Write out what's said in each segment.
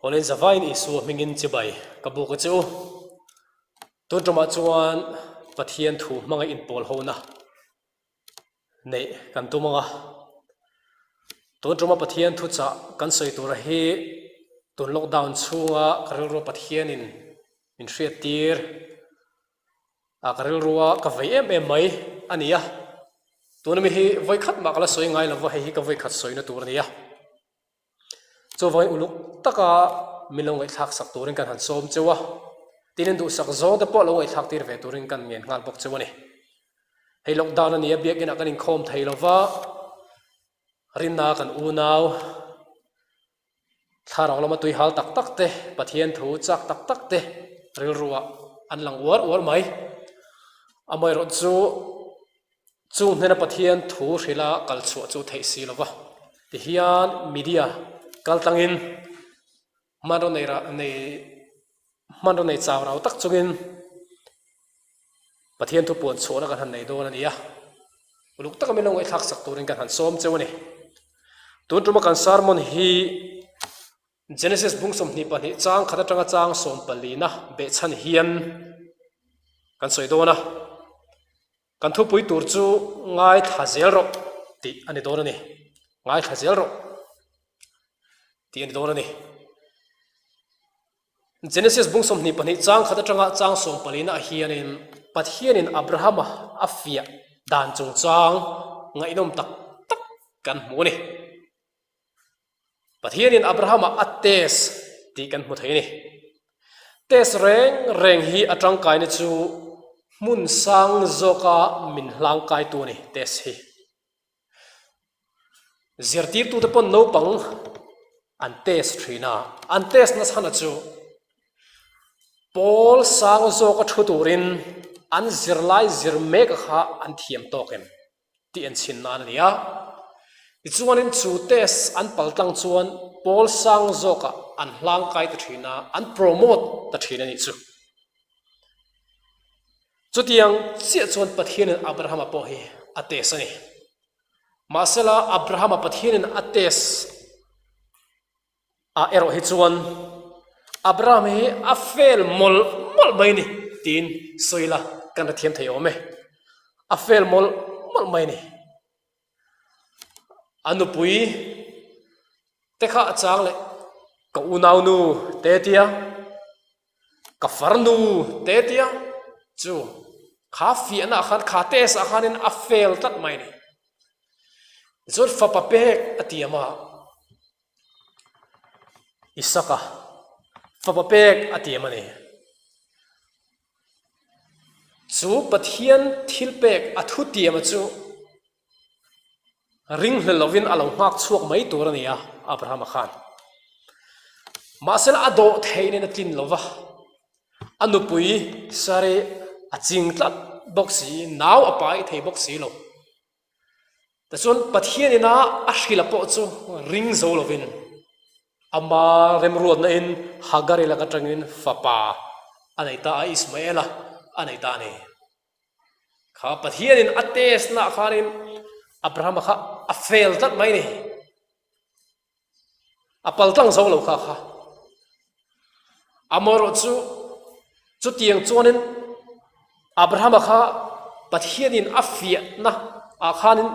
Awle zavaiin Isua hmingin chibai ka buk a che u. Tun tumah chuan Pathian thu hmanga inpawl hona neih kan tum ang a. Tun tuma Pathian thu chah kan sawi tura hi tun lockdown chhunga ka rilrua Pathianin min hriat tir a ka rilrua ka vei em em mai a ni a. Tuna mi hi vawikhat mah ka la sawi ngai lova hei hi ka vawikhat sawina tur a ni a. Chuvangin uluk taka min lo ngaihthlak sak turin kan han sawm cheu a, tin in duhsak zawng te pawh lo ngaihthlak tir ve turin kan ngen nghal bawk cheu a ni. Hei lockdown a ni a, biakinah kan inkhawm thei lo va, rinna kan unau thlarau lama tui hal tak tak te, Pathian thu chak tak tak te rilruah an lang uar uar mai. Amaherawhchu chu Chung hnena Pathian thu hrila kal chhuah chu theih si lo va, tihian media kal tlangin hmanraw nei rah nei hmanraw nei chau rau tak chungin Pathian thu puan chhuahna kan han nei dawn a ni a, uluk taka min lo ngaihthlak sak turin kan han sawm cheu a ni. Tun tuma kan sermon hi Genesis bung 22 chang khat atanga chang sawmpalina behchhan hian kan sawi dawn a. Kan thupui tur chu ngaithla zel rawh tih a ni dawn a ni. Ngaithla zel rawh tih a ni dawn a ni. Genesis bung 22 chang khat atanga chang sawmpalina ah hianin Pathianin Abrahama a fiah dan chungchang ngaihnawm tak tak kan hmu a ni. Pathianin Abrahama a test tih kan hmu thei a ni. Test reng reng hi a tangkaina chu hmun sang zawka min hlangkaitu a ni test hi. Zirtirtute pawn naupang an test thin a, an test nachhana chu pawl sang zawka thu turin an zirlai zir mek kha an thiam tawk em? tih an chhin nan a ni a. Tichuanin chu test an pal tlang chuan pawl sang zawkah an hlangkai ta thin a, an promote ta thin a nih chu. Chutiang chiah chuan Pathianin Abrahama pawh hi a test a ni. Mahsela Abrahama Pathianin a test Ah erawh hi chuan Abraham hi a fail mawlh mawlh mai ni tiin sawi la kan hre thiam thei awm e. A fail mawlh mawlh mai ni. A nupui te kha a chang leh ka unaunu te tia ka farnu te tia chu kha fiahna ah khan kha test ah khanin a fail tlat mai ni. Tichuan fapa pek a tiam a. Isaka fapa pek a tiam a ni. Chu Pathian thil pek a thu tiama chu ringhlel lovin a lo nghak chhuak mai tur a ni a, Abrahama khan. Mahsela a dawh theih nen a tlin lo va, a nupui Sari a ching tlat bawk si, nau a pai thei bawk si lo. Tichuan Pathian ina a hrila pawh chu ring zo lovin ama remruatna in Hagari lak atangin fapa a nei ta a, Ismaela a nei ta a ni. Kha Pathian in a test na ah khanin Abrahama kha a fail tlat mai a ni. A pal tlang zo lo kha kha. Amaherawh chu chutiang chuanin Abrahama kha Pathianin a fiahna ah khanin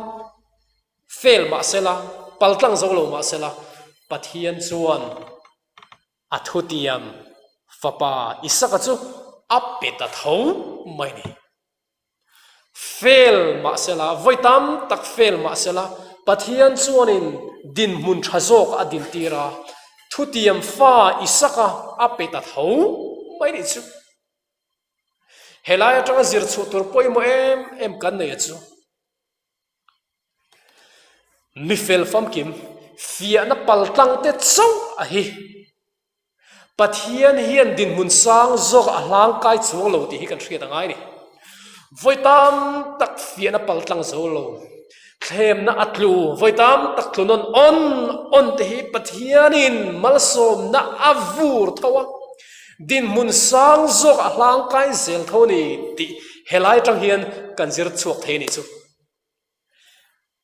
fail mah sela, pal tlang zo lo mah sela, Pathian chuan a thutiam fapa Isaka chu a pe ta tho mai a ni. Fail mah sela, vawi tam tak fail mah sela, Pathian chuanin dinhmun tha zawk a dintir a, thutiam fa Isaka a pe ta tho mai nih chu. Helai atanga zir chhuah tur pawimawh em em kan nei a chu. Mi fel famkim, fiahna paltlang te chauh a hi. Pathian hian dinhmun sang zawk a hlangkai chuang lo tih hi kan hriat a ngai a ni. Vawi tam tak fiahna paltlang zo lo, thlemna a tlu, vawi tam tak tlu nawn awn awn te hi Pathianin malsawmna a vur tho a, dinhmun sang zawk a hlangkai zel tho a ni tih helai atang hian kan zir chhuak thei a nih chu.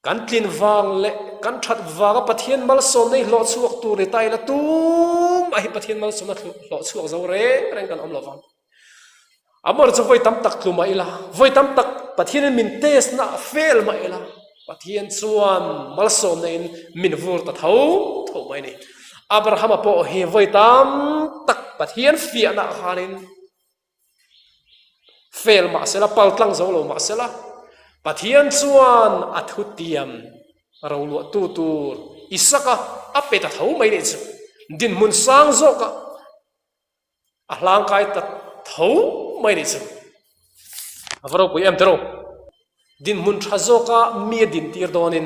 Kan tlin vang leh kan that vanga Pathian malsawmna hi hlawh chhuak tur ni ta ila tum. Tumah hi Pathian malsawmna hlawh chhuak zo reng reng kan awm lo vang. Amaherawhchu chu vawi tam tak tlu mah ila, vawi tam tak Pathianin min test na fail mah ila, Pathian chuan malsawmna in min vur ta tho tho mai a ni. Abrahama pawh hi vawi tam tak Pathian fiahna ah khanin fail mah sela, pal tlang zo lo mah sela, Pathian chuan a thutiam roluahtu tur Isaka a pe ta tho mai nih chu. Dinhmun sang zawkah A hlangkai ta tho mai nih chu. A va ropui em tiraw? Dinhmun tha zawka mi a dintir dawnin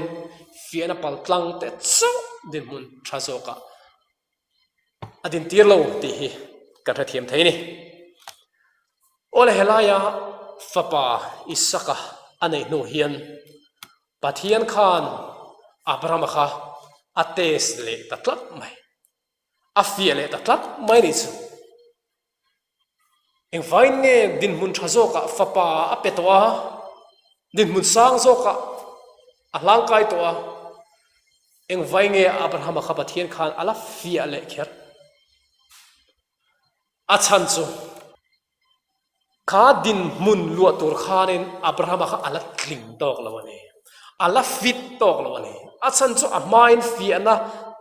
fiahna pal tlang te chauh dinhmun tha zawkah a dintir lo tih hi kan hrethiam thei a ni. Awle helaia fapa Isaka a neih hnu hian Pathian khan Abrahama kha a test leh ta tlat mai. A fiah leh ta tlat mai nih chu. Engvain nge dinhmun tha zawkah fapa a pe tawh a, dinhmun sang zawkah a hlangkai tawh a, engvain nge Abrahama kha Pathian khan a la fiah leh kher? A chhan chu Kha dinhmun luah tur khanin Abrahama kha a la tling tawk lo a ni. A la fit tawk lo a ni. A chhan chu a hmain fiahna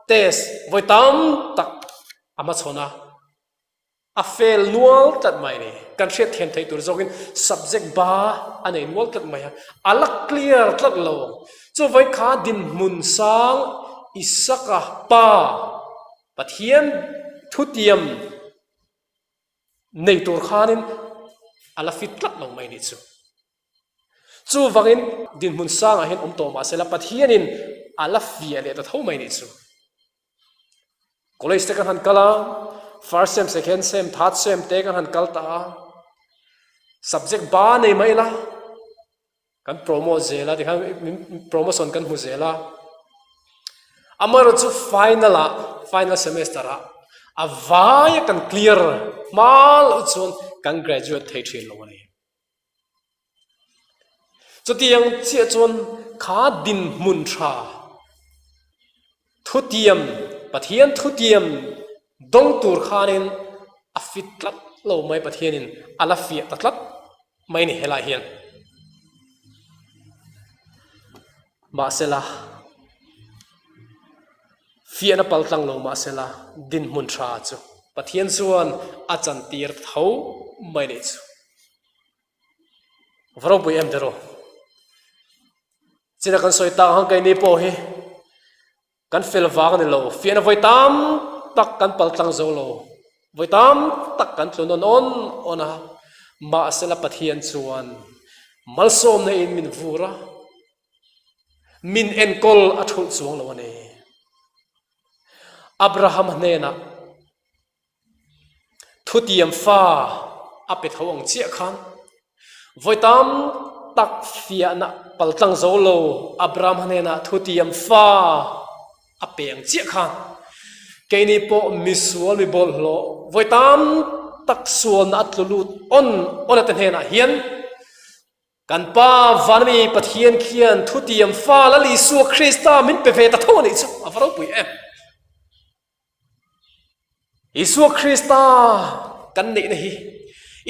test vawi tam tak a hmachhawn a, a fail nual tlat mai a ni. Kan hriat thiam theih tur zawkin subject ba a nei nual tlat mai a, a la clear tlat lo. Chuvai kha dinhmun sang Isaka pa Pathian thutiam nei tur khanin a la fit tlat lo mai nih chu. Chuvangin dinhmun sangah hian awm tawh mah sela Pathianin a la fiah leh ta tho mai nih chu. College te kan han kal a, first sem, second sem, third sem te kan han kal ta a, subject ba nei mai la, Kan promote zel a tikhan promotion kan hmu zel a. Amaherawh chu final ah final semester ah a vaia kan clear hma loh chuan kan graduate thei thin lo a ni. Chutiang chiah chuan kha dinhmun tha thutiam Pathian thutiam dawng tur khanin a fit tlat lo mai Pathianin a la fiah ta tlat. Mai ni helai hian mahsela fiahna pal tlang lo mahsela dinhmun tha chu Pathian chuan a chantir tho mai nih chu. Va ropui em tiraw? China kan sawi tak ang keini pawh hi Kan fel vang a ni lo, fiahna vawi tam tak kan pal tlang zo lo, vawi tam tak kan tlu nawn awn awn a, mahsela Pathian chuan malsawmna in min vur a, min enkawl a thulh chuang lo a ni. Abraham hnenah Thutiam fa a pe tho ang chiah khan vawi tam tak fiahna paltlang zo lo Abraham hnenah thutiam fa a pe ang chiah khan keini pawh misual mi bawlhhlawh vawi tam tak sualna a tlu lut awn awn a te hnenah hian Kan Pa Vanmi Pathian khian thutiam fa Lal Isua Krista min pe ve ta tho a nih chu a va ropui em. Isua Krista kan neihna hi,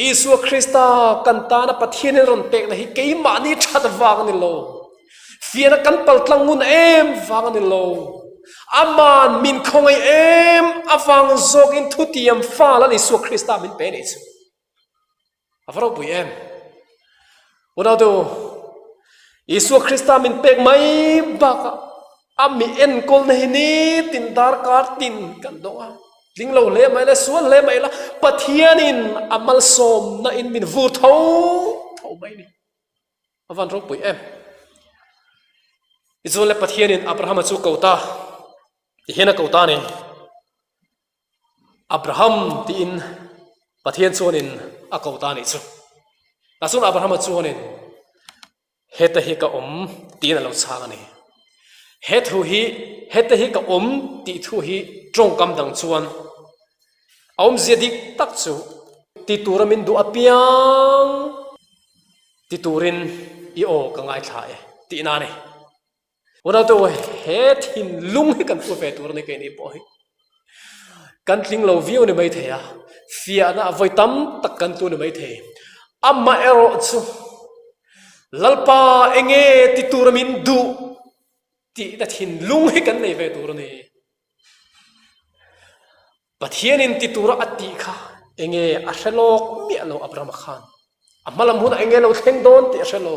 Isua Krista kan tana Pathianin rawn pekna hi keimahni that vang a ni lo. Fiahna kan paltlang ngun em vang a ni lo. Aman min khawngaih em avang zawkin thutiam fa Lal Isua Krista min pe a nih chu. A va ropui em? Unautu, Isua Krista min pek mai bakah a mi enkawlna hi nitin darkar tin kan dawng a. Tling lo hle mai la, sual hle mai la, Pathianin a malsawmna in min vur tho tho mai ni. A van ropui em? Tichuan le Pathianin Abrahama chu ko ta, tihian a ko ta ni. Abraham tiin Pathian chuanin a ko ta anih chu. Tah chuan Abrahama chuanin heta hi ka awm tiin a lo chhang a ni. He thu hi heta hi ka awm tih thu hi tawngkam dang chuan a awmzia dik tak chu ti tura min duh apiang ti turin i aw ka ngaithla e tihna a ni. Unau te he thinlung hi kan pu ve tur a ni keini pawh hi. Kan tling lo viau ni maithei a, fiahna vawi tam tak kan tu ni maithei. Amaherawh chu Lalpa enge ti tura min duh tihna thinlung hi kan nei ve tur a ni. Pathianin ti tura a tih kha enge a hre lawk miah lo Abrahama khan. A hma lam hunah enge lo thleng dawn tih a hre lo.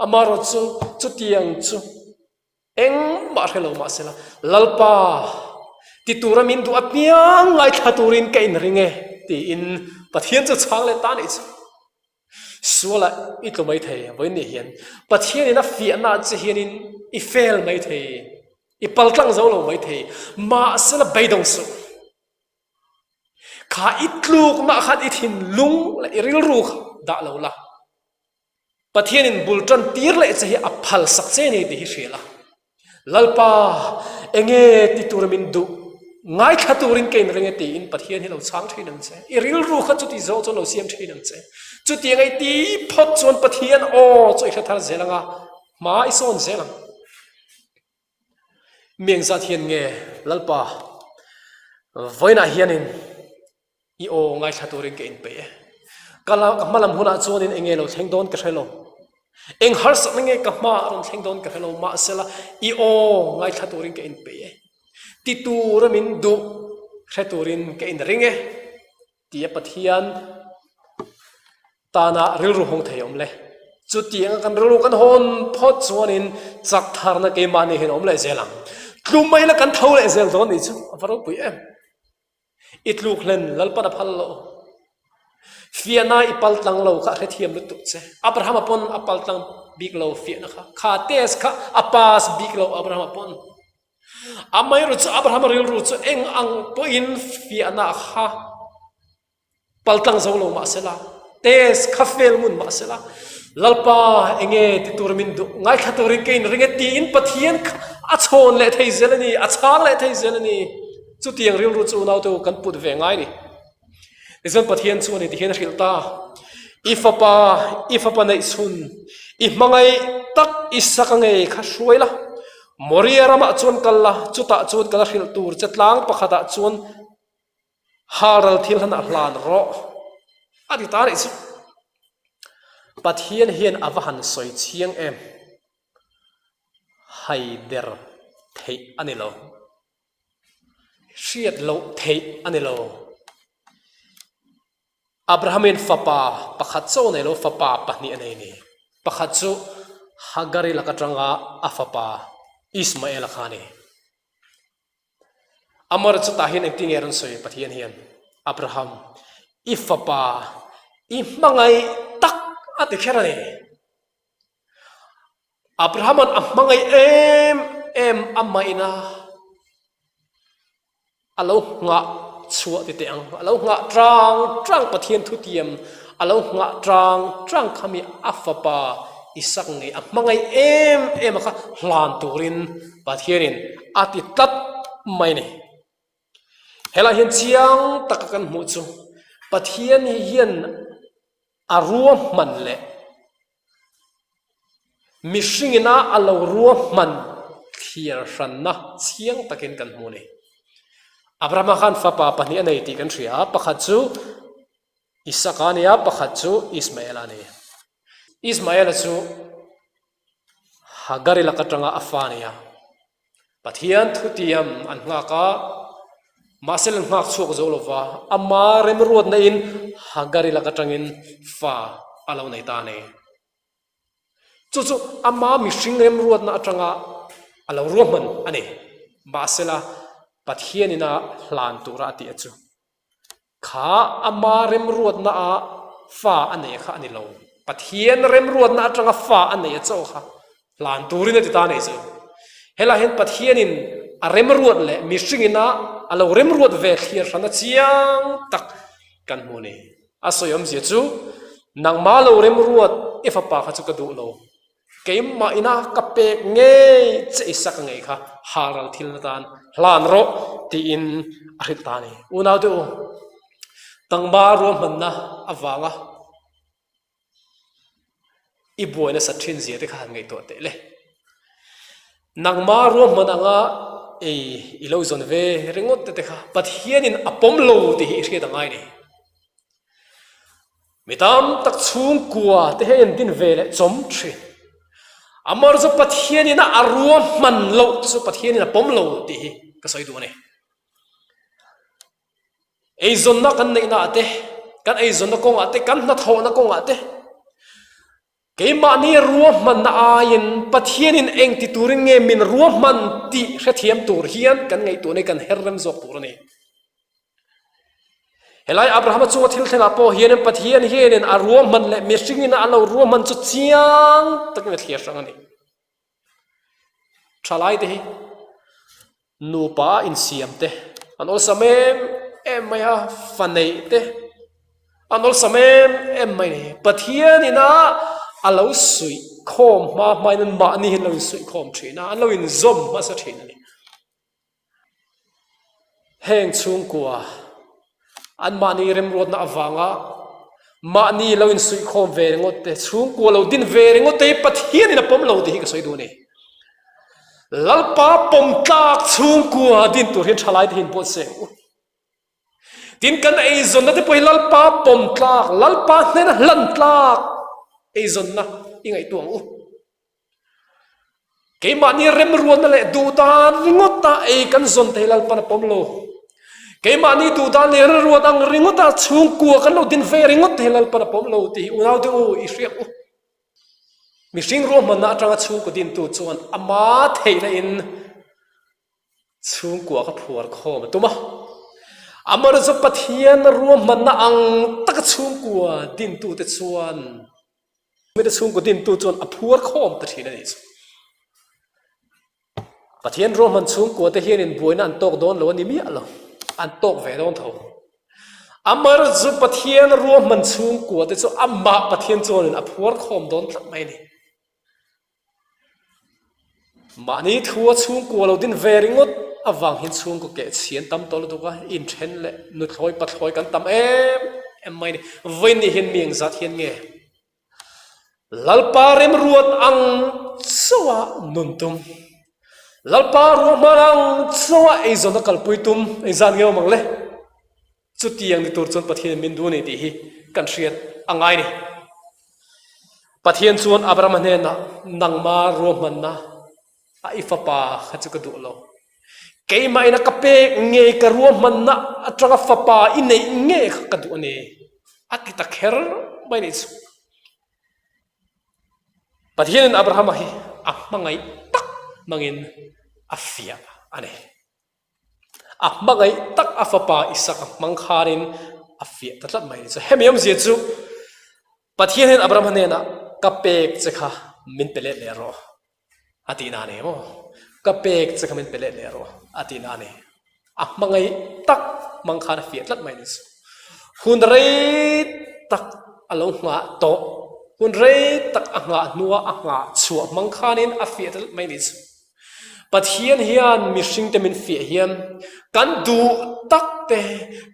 Amaherawh chu chutiang chu Engmah hre lo mahsela, Lalpa, ti tura min duh apiang ngaithla turin ka inring e, tiin Pathian chu chhang leh ta nih chu. Sualah i tlu mai thei, vawiin nih hian Pathianin a fiahna che hianin i fel mai thei, i paltlang zo lo mai thei, mahsela beidawng suh. Kha i tlukna khan i thinlung leh i rilru kha dah lo la. Pathianin bul tan tir leh che hi a phal sak che ni tih hi hria la. Lalpa, enge ti tura min duh? Ngaithla turin ka inring e tiin Pathian hi lo chhang thin ang che. I rilru kha chuti zawng chuan lo siam thin ang che. Chutiang ei ti phawt chuan Pathian aw chu i hre thar zel ang a, hma i sawn zel ang. Mi engzat hian nge Lalpa, vawiinah hianin I aw ngaithla turin ka inpeih e. Ka la ka hma lam hunah chuanin eng nge lo thleng dawn ka hre lo. Eng harsatna nge ka hmaah rawn thleng dawn ka hre lo. Mahsela i aw ngaithla turin ka inpeih e. Ti tura min duh hre turin ka inring e tia Pathian tana rilru hawng thei awm le. Chutianga kan rilru kan hawn phawt chuanin chak tharna keimahni hian awm leh zel ang. Tlum mai la kan tho leh zel dawn nih chu a va ropui em. I tluk hlen Lalpan a phal lo. Fiahna i pal tlang lo kha a hrethiam lutuk che. Abrahama pawn a pal tlang bik lo fiahna kha. Kha test kha a pass bik lo Abrahama pawn. Amaherawhchu chu Abrahama rilru chu eng ang pawhin fiahna kha Paltlang zo lo mah sela, test kha fel ngun mah sela, Lalpa enge ti tur min duh, ngaithla turin ka inring e tiin Pathian kha a chhawn leh thei zel a ni, a chhang leh thei zel a ni. Chutiang rilru chu unaute u kan put ve ngai ni. Tichuan Pathian chuan i tihian a hrilh ta, I fapa, i fapa neih chhun, i hmangaih tak Isaka ngei kha hruai la, Moria ramah chuan kal la, chutah chuan ka la hrilh tur che tlang pakhatah chuan Halral thil hlan a hlan rawh a ti ta rih chu. Pathian hian a va han sawi chiang em? Hai der theih a ni lo. Hriat loh theih a ni lo. Abrahamin fapa pakhat chaw nei lo fapa pahnih a nei ni. Pakhat chu Hagari lak atanga a fapa Ismaela kha a ni. Amor chutah hian engtin nge a rawn sawi Pathian hian Abraham i fapa i hmangaih tak a ti kher a ni. Abrahama'n a hmangaih em em amah ina a lo nghah chhuah ti teh ang, a lo nghah tang tang Pathian thutiam a lo nghah tang tang khami a fapa Isak ngei a hmangaih em em a kha hlan turin Pathianin a ti tlat mai a ni. Helaiah hian chiang taka kan hmuh chu Pathian hian a ruahman leh mihringina a lo ruahman thliar hranna chiang takin kan hmu a ni. Abrahama khan fapa pahnih a nei tih kan hria a, pakhat chu Isaka a ni a, pakhat chu Ismaela a ni. Ismaela chu Hagari lak atanga a fa a ni a, Pathian thutiam an nghak a, mahse an nghak chhuak zo lo va, ama remruatna in Hagari lak atangin fa a lo nei ta a ni. Chu chu ama mihring remruatna atanga a lo ruahman a ni. Mahsela Pathianina hlan tura a tih a chu. Kha ama remruatna a fa a nei kha a ni lo. Pathian remruatna atanga fa a nei a chaw kha hlan turin a ti ta a nei chu. Helaiah hian Pathianin a remruat leh mihringin a a lo remruat ve thlir hran a chiang tak kan hmu a ni. A sawi awmzia chu nangmah lo remruat i fapa kha chu ka duh lo. Keimah ina ka pek ngei che i sak ngei kha halral thil na tan hlan rawh tiin a hrilh ta a ni. Unaute u, tangma ruahmanna avanga i buai nasat thin zia te kha han ngaihtuah teh le. Nangma ruahman anga. Ei i lo zawn ve ringawt te te kha Pathianin a pawm lo tih hi i hriat a ngai ni. Mi tam tak chhungkua te hi a intin ve leh chawm thin. Amar chu Pathianin a ruahman loh chu Pathianin a pawm lo tih hi ka sawi duh a ni. Eizawnna kan neihna ah te, kan eizawnna kawngah te, kan hnathawhna kawngah te, keimahni ruahmanna aiin Pathianin eng ti turin nge min ruahman tih hrethiam tur hian kan ngaihtuahna hi kan her rem zawk tur a ni. Helai Abrahama chunga thil thlengah pawh hianin Pathian hianin a ruahman leh mihringin a lo ruahman chu chiang takin a thliar hrang a ni. Thalai te hi nupa a insiam te an awlsam em em mai a, fa neih te an awlsam em em mai a ni. Pathian ina a lo suih khawm hma hmain an mahni hi an lo insuih khawm thin a, an lo inzawm hmasa thin a ni. Heng chhungkua anmahni remruatna avanga mahni lo insuihkhawm ve ringawt te, chhungkua lo din ve ringawt te hi Pathianin a pawm lo tih hi ka sawi duh a ni. Lalpa pawm tlak chhungkua din tur hian thalai te hi inbuatsaih ang u. Tin, kan eizawnna te pawh hi Lalpa pawm tlak, Lalpa hnena hlan tlak eizawnna i ngaihtuah ang u. Keimahni remruatna leh duhdan ringawta ei kan zawn thei Lalpan a pawm lo. Keimahni duhdan leh rilruat ang ringawta chhungkua kan lo din ve ringawt thei Lalpan a pawm lo tih hi unaute u i hriak u. Mihring ruahmanna atanga chhungkaw dintu chuan ama theihna in chhungkua ka phuar khawm a tum a. Amaherawhchu Pathian ruahmanna ang taka chhungkua dintute chuan Mite chhungkaw dintu chuan a phuar khawm ta thin a nih chu. Pathian ruahman chhungkua te hianin buaina an tawk dawn lo a ni miah lo, an tawk ve dawn tho. Amar chu Pathian ruahman chhungkua te chu amah Pathian chuanin a phuar khawm dawn tlat mai a ni. Mahni thua chhungkua lo din ve ringawt avang hian chhungkaw keh chhian tam tawh lutuk a, inthen leh nuthlawi pathlawi kan tam em em mai a ni. Vawiin hian mi engzat hian nge Lalpa remruat ang chauha nun tum, Lalpa ruahman ang chauha eizawnna kalpui tum engzat nge awm ang le? Chutiang ni tur chuan Pathianin min duh a ni tih hi kan hriat a ngai ni. Pathian chuan Abrahama hnenah, Nangma ruahmanna a i fapa kha chu ka duh lo. Keimah ina ka pek nge ka ruahmanna atanga fapa i neih nge kha ka duh a ni, a ti ta kher mai nih chu. Pathianin Abrahama hi a hmangaih tak hmangin a fiah a ni. A hmangaih tak a fapa Isaka hmang khanin a fiah ta tlat mai a ni. Chu hemi awmzia chu Pathian hian Abraham hnenah ka pek che kha min pe let leh rawh a tihna a ni maw? Ka pek che kha min pe let leh rawh a tihna a ni. A hmangaih tak hmang khan a fiah tlat mai a ni chu. Hun rei tak a lo nghah tawh, hun rei tak a nghah hnua a nghah chhuah hmang khanin a fiah ta tlat mai a ni chu. Pathian hian mihringte min fiah hian kan duh tak te,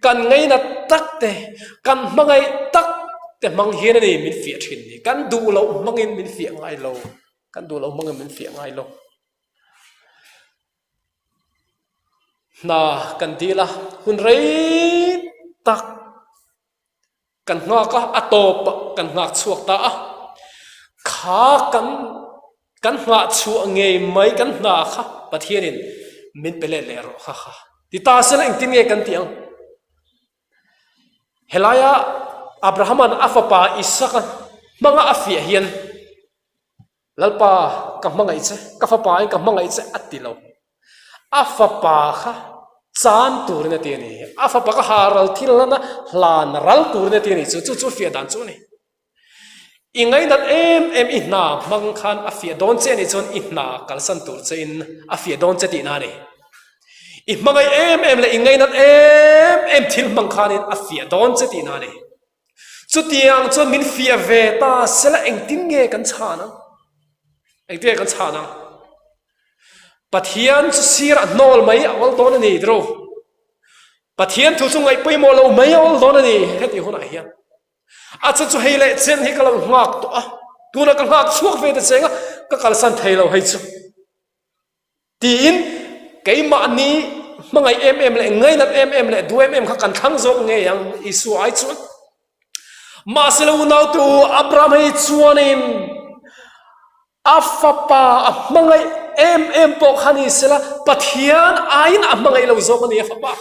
kan ngainat tak te, kan hmangaih tak te hmang hian a ni min fiah thin ni. Kan duh loh hmangin min fiah ngai lo. Kan duh loh hmangin min fiah ngai lo. Hna kan dil a, hun rei tak Kan nghak a, a tawp ah kan nghak chhuak ta a, kha kan kan nghah chhuah ngei mai kan hna kha Pathianin min pe let leh rawh kha kha ti ta sela engtin nge kan tih ang? Helaia Abrahama'n a fapa Isaka hmanga a fiah hian Lalpa ka hmangaih che, ka fapa in ka hmangaih che a ti lo. A fapa kha chan turin a ti a ni. A fapa kha ha ral thil hlana hlan ral turin a ti a ni. Chu chu chu fiah dan chu a ni. I ngainat em em i hna hmang khan a fiah dawn che a nih chuan i hna kalsan tur che in a fiah dawn che tihna a ni. I hmangaih em em leh i ngainat em em thil hmang khanin a fiah dawn che tihna a ni. Chutiang chuan min fiah ve ta sela engtin nge kan chhan ang? Engtin nge kan chhan ang? Pathian chu sirah hnawl mai a awl dawn a ni tiro. Pathian thu chu ngaih pawimawh lo mai a awl dawn a ni hetih hunah hian. A chu chu hei leh chen hi ka lo nghak tawh a, tunah ka nghak chhuak ve ta cheng a, ka kalsan thei lo hei chu. Tiin. keimahni hmangaih em em leh ngainat em em leh duh em em kha kan thlang zawk ngei ang Isua ai chuan. Mahse lo unau te u, Abraham hei chuanin a fapa a hmangaih em em pawh kha ni sela Pathian aiin a hmangaih lo zawk a ni a fapa.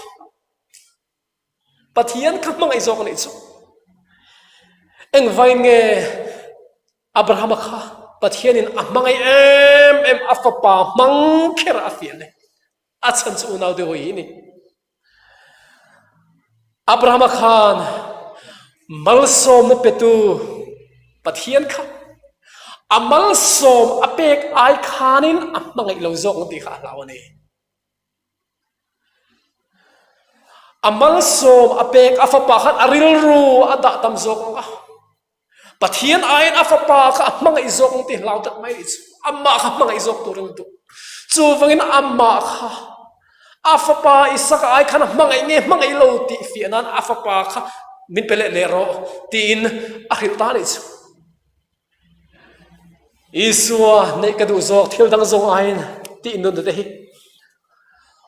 Pathian kha hmangaih zawk a nih chu. Engvain nge Abrahama kha Pathianin a hmangaih em em a fapa hmang kher a fiah le. A chhan chu unau te hawi hi ni. Abrahama khan malsawmna petu Pathian kha a malsawm a pek ai khanin a hmangaih lo zawk ang tih kha a hlau a ni. A malsawm a pek a fapa khan a rilru a dah tam zawk ang a. Pathian aiin a fapa kha a hmangaih zawk ang tih hlau tak mai nih chu. Amah kha hmangaih zawk turin a duh. Chuvangin amah kha a fapa Isaka ai khan a hmangaih nge hmangaih lo tih fiah nan a fapa kha min pe leh leh rawh tiin a hrilh ta nih chu. Isua neih ka duh zawk thil dang zawng aiin tih nun te hi.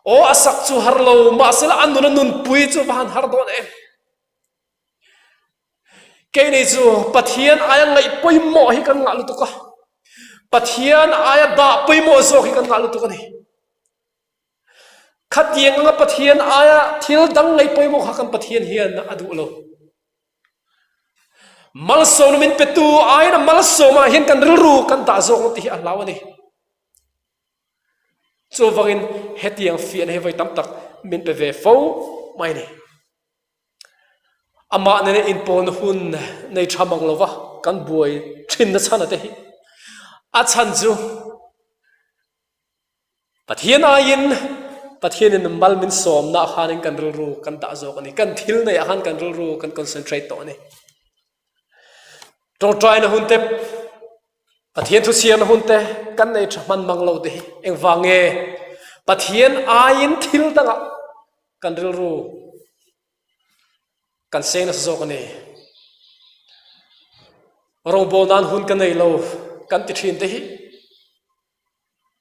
Aw a sak chu har lo mahsela a nun a nunpui chu va han har dawn em. Keini chu Pathian aia ngaih pawimawh hi kan ngah lutuk a. Pathian aia dah pawimawh zawk hi kan ngah lutuk a ni. Khatiang anga Pathian aia thil dang ngaih pawimawh kha kan Pathian hian a duh lo. Malsawmna min petu aiin a malsawmah hian kan rilru kan dah zawk ang tih hi a hlau a ni. Chuvangin hetiang fiahna hi vawi tam tak min pe ve fo mai a ni. Amah nena inpawlna hun nei tha mang lova kan buai thinna chhan ate hi a chhan chu Pathian aiin Pathianin mal min sawmna ah khanin kan rilru kan dah zawk a ni. Kan thil neih ah khan kan rilru kan concentrate tawh a ni. Tawngtaina hun te, Pathian thu chhiarna hun te kan nei tha hman mang lo te hi engvang nge Pathian aiin thil dangah kan rilru kan seng nasa zawk a ni. Rawngbawl nan hun ka nei lo kan ti thin te hi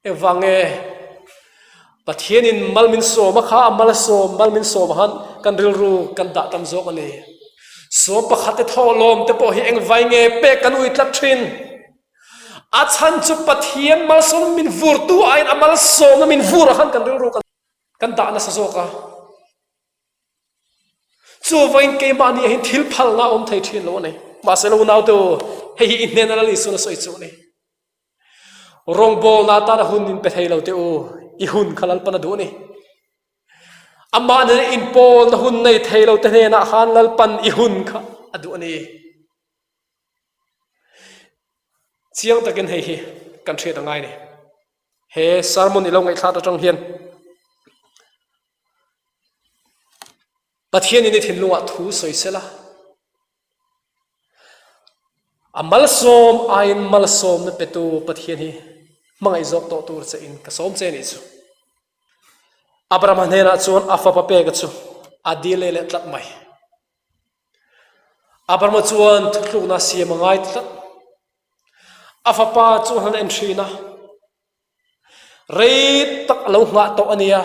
Engvang nge Pathianin mal min sawm a kha a mal a sawm mal min sawm han kan rilru kan dah tam zawk a ni. Sawm pakhat te thawhlawm te pawh hi engvai nge pek kan ui tlat thin. A chhan chu Pathian malsawm min vurtu aiin a malsawmna min vur ah khan kan rilru kan dah nasa zawk a. Chuvangin keimahni ah hian thil phalna a awm thei thin lo a ni. Mahse lo unaute u, hei hi i hnena Lal Isuan a sawi chu a ni. Rawngbawlna atana hun in pe thei lo teh u, i hun kha Lalpan a duh a ni. Amah nena inpawlna hun nei thei lo te hnenah khan Lalpan i hun kha a duh a ni. Chiang takin hei hi kan hriat a ngai a ni. He sermon i lo ngaihthlak atang hian Pathianin i thinlungah thu sawi sela, A malsawm aiin malsawmna petu Pathian hi hmangaih zawk tawh tur che in ka sawm che nih chu. Abrahama hnenah chuan a fapa peka chu a dil leh leh tlat mai. Abrahama chuan thuthlukna siam a ngai tlat. A fapa chu han en thin a, Rei tak a lo nghah tawh a nia,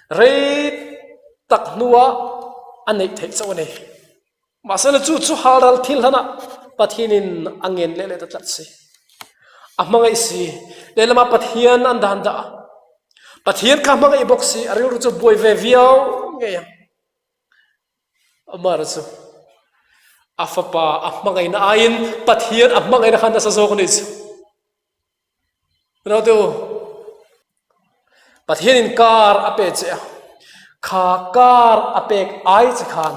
rei tak hnuah a neih theih chauh a ni. Mahse la chu chu halral thil hlanah Pathianin a ngen leh leh ta tlat si. A hmangaih si, lehlamah Pathian an dan dah a. Pathian kha hmangaih bawk si, a rilru chu buai ve viau ngei ang. Amara chu a fapa a hmangaihna aiin Pathian a hmangaihna kha nasa zawk a nih chu. Naute u, Pathianin kar a pe che a, kha kar a pek ai che khan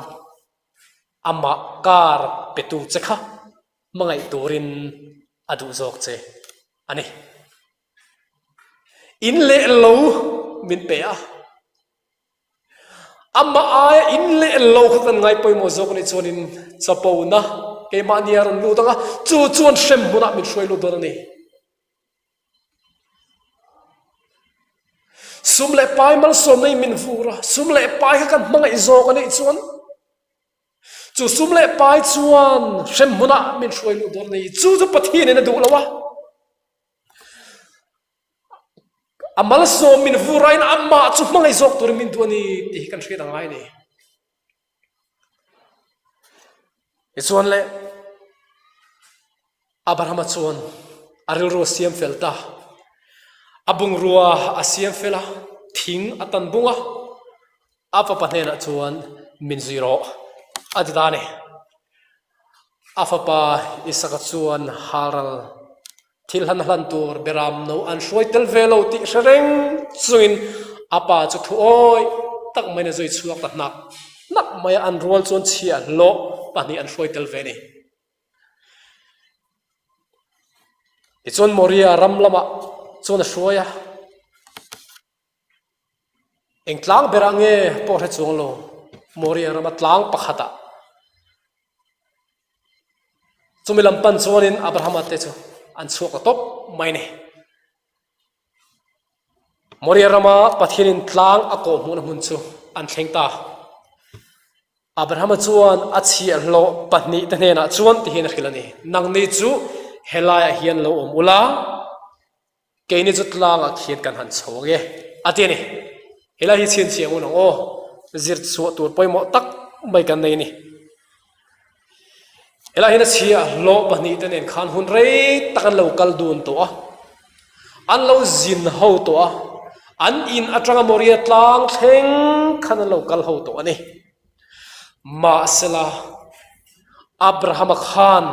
amah kar petu che kha hmangaih turin a duh zawk che a ni. In leh lo min pe a. Amah aia in leh lo kha kan ngai pawimawh zawk a nih chuanin chapona keimahni a rawn lut ang a, chu chuan hrem hmunah min hruai lut dawn a ni. Sum leh pai malsawmna in min vur a, sum leh pai kha kan hmangaih zawk a nih chuan chu sum leh pai chuan hrem hmunah min hruai lut dawn a ni. Chu chu Pathianin a duh lo a. A malsawm min vurain amah chu hmangaih zawk turin min duh a ni tih hi kan hriat a ngai a ni. Tichuan le, Abrahama chuan a rilru a siam fel ta. A bungrua a siam fel a, thing a tan bung a, a fapa hnenah chuan min zui rawh a ti ta a ni. A fapa Isaka chuan halral Thil hlan hlan tur beram no an hruai tel ve lo tih hre reng chungin a pa chu thu awih tak maiin a zui chhuak ta hnak hnak mai a, an rual chuan chhiahhlawh pahnih an hruai tel ve a ni. Tichuan Moria ram lamah chuan a hruai a, eng tlang berah nge pawh hre chuang lo, Moria rama tlang pakhatah Chumi lam pan chuanin Abrahama te chu an chhuak ta tawp mai a ni. Moria rama Pathianin tlang a kawh hmuhna hmun chu an thleng ta. Abrahama chuan a chhiahhlawh pahnihte hnenah chuan tihian a hrilh a ni, Nangni chu helaiah hian lo awm ula, Keini chu tlangah khian kan han chho ang e, a ti a ni. Helai hi chhinchhiah ngun ang aw, zir chhuah tur pawimawh tak mai kan nei a ni. Helai hian a chhia hlawh pahnihte nen khan hun rei tak an lo kal dun tawh a, an lo zin ho tawh a, an in atanga Moria tlang thleng khan an lo kal ho tawh a ni. Mahsela, Abrahama khan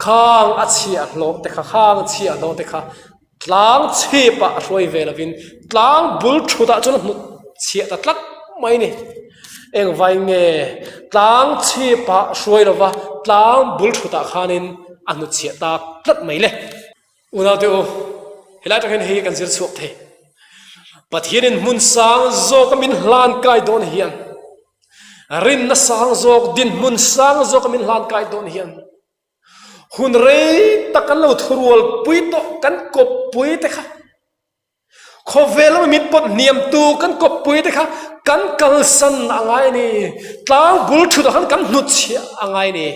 khang a chhiahhlawh te kha, khang chhiahhlawh te kha tlang chhipah a hruai ve lovin tlang bul thutah chuan a hnut chhiah ta tlat mai a ni. Engvai nge tlang chhipah hruai lova tlang bul thutah khanin a hnut chhiah tak tlat mai le? Unaute u, helai atang hian hei kan zir chhuak thei. Pathianin hmun sang zawka min hlan kai dawn hian, rinna sang zawk, dinhmun sang zawka min hlan kai dawn hian, hun rei tak kan lo thurual pui tawh kan kawppui te kha, khawvel lama min pawt hniamtu kan kawppui te kha kan kalsan a ngai a ni. Tlang bul thutah khan kan hnutchhiah a ngai a ni.